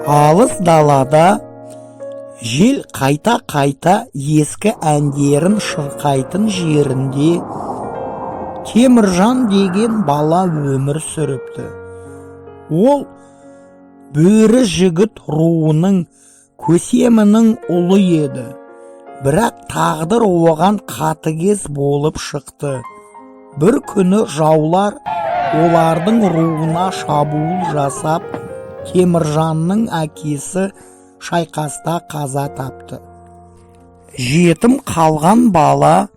Алыс далада жел қайта-қайта ескі әндерін шырқайтын жерінде Теміржан деген бала өмір сүріпті. Ол бөрі жігіт руының көсемінің ұлы еді. Бірақ тағдыр оған қатыгез болып шықты. Бір күні жаулар олардың руына шабуыл жасап, Теміржанның әкесі шайқаста қаза тапты. Жетім қалған бала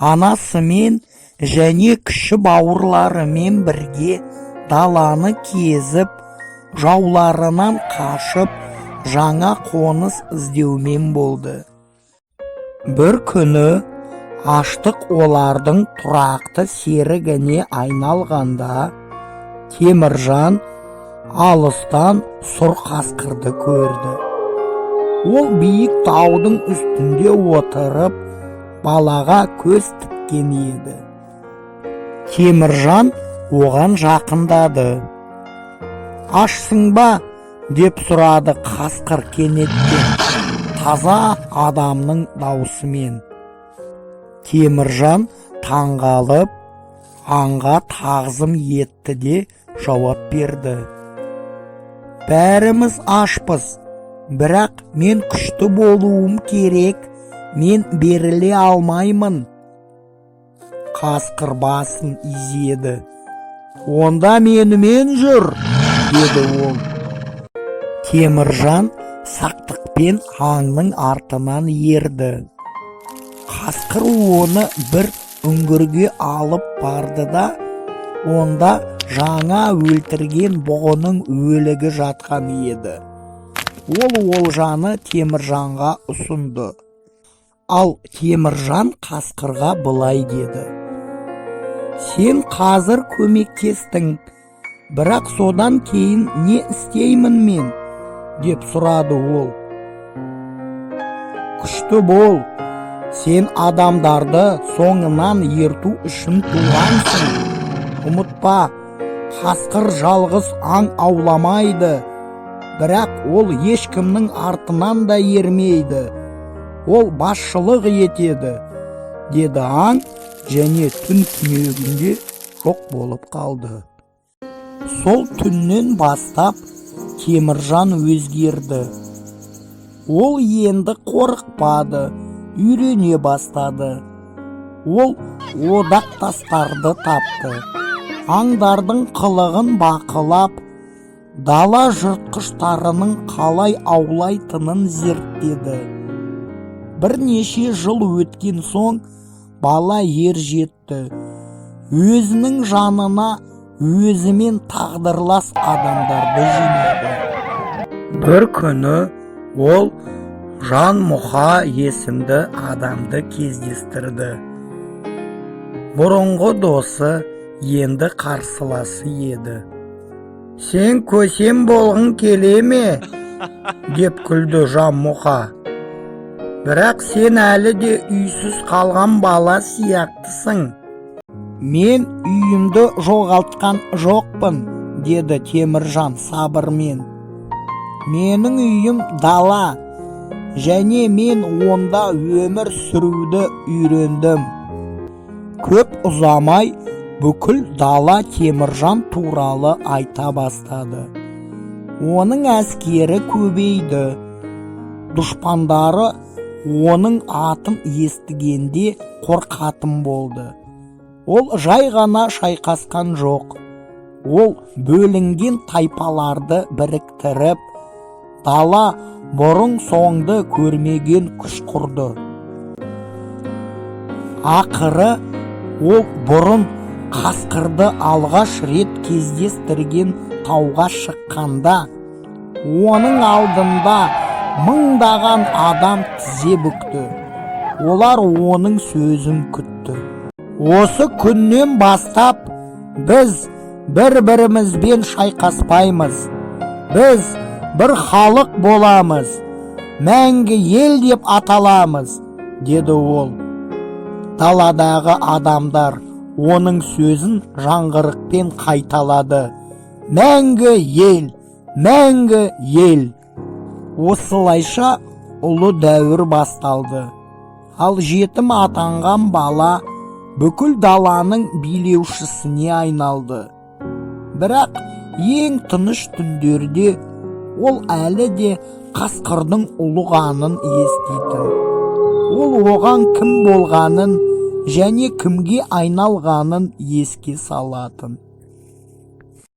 анасымен және кіші бауырларымен бірге даланы кезіп, жауларынан қашып, жаңа қоныс іздеумен болды. Бір күні аштық олардың тұрақты серігіне айналғанда, Теміржан алыстан сұр қасқырды көрді. Ол биік таудың үстінде отырып, балаға көз тіккен еді. Теміржан оған жақындады. «Ашсың ба?» – деп сұрады қасқыр кенеттен, таза адамның даусымен. Теміржан таңғалып, аңға тағзым етті де жауап берді: «Бәріміз ашпыз, бірақ мен күшті болуым керек, мен беріле алмаймын». Қасқыр басын изеді. «Онда менімен жүр», – деді ол. Теміржан сақтықпен аңның артынан ерді. Қасқыр оны бір үңгірге алып барды да, онда жаңа өлтірген бұғының өлігі жатқан еді. Ол олжаны Теміржанға ұсынды. Ал Теміржан қасқырға былай деді: «Сен қазір көмектестің, бірақ содан кейін не істеймін мен?» – деп сұрады ол. «Күшті бол, сен адамдарды соңынан ерту үшін туғансың. Ұмытпа, қасқыр жалғыз аң ауламайды, бірақ ол ешкімнің артынан да ермейді. Ол басшылық етеді», – деді аң және түн түнегінде жоқ болып қалды. Сол түннен бастап Теміржан өзгерді. Ол енді қорықпады, үйрене бастады. Ол одақтастарды тапты, аңдардың қылығын бақылап, дала жыртқыштарының қалай аулайтынын зерттеді. Бірнеше жыл өткен соң бала ер жетті. Өзінің жанына өзімен тағдырлас адамдарды жинады. Бір күні ол Жанмұха есімді адамды кездестірді. Бұрынғы досы енді қарсыласы еді. «Сен көсем болғың келе ме?» – деп күлді Жанмұха. «Бірақ сен әлі де үйсіз қалған бала сияқтысың». «Мен үйімді жоғалтқан жоқпын», – деді Теміржан сабырмен. «Менің үйім – дала, және мен онда өмір сүруді үйрендім». Көп ұзамай бүкіл дала Теміржан туралы айта бастады. Оның әскері көбейді. Дұшпандары оның атын естігенде қорқатын болды. Ол жай ғана шайқасқан жоқ, ол бөлінген тайпаларды біріктіріп, дала бұрын соңды көрмеген күш құрды. Ақыры ол бұрын қасқырды алғаш рет кездестірген тауға шыққанда, оның алдында мыңдаған адам тізе бүкті. Олар оның сөзін күтті. «Осы күннен бастап біз бір-бірімізбен шайқаспаймыз. Біз бір халық боламыз, мәңгі ел деп аталамыз», – деді ол. Даладағы адамдар оның сөзін жаңғырықпен қайталады: «Мәңгі ел, Мәңгі ел! Осылайша ұлы дәуір басталды. Ал жетім атанған бала бүкіл даланың билеушісіне айналды. Бірақ ең тыныш түндерде ол әлі де қасқырдың ұлығанын еститін. Ол оған кім болғанын және кімге айналғанын еске салатын.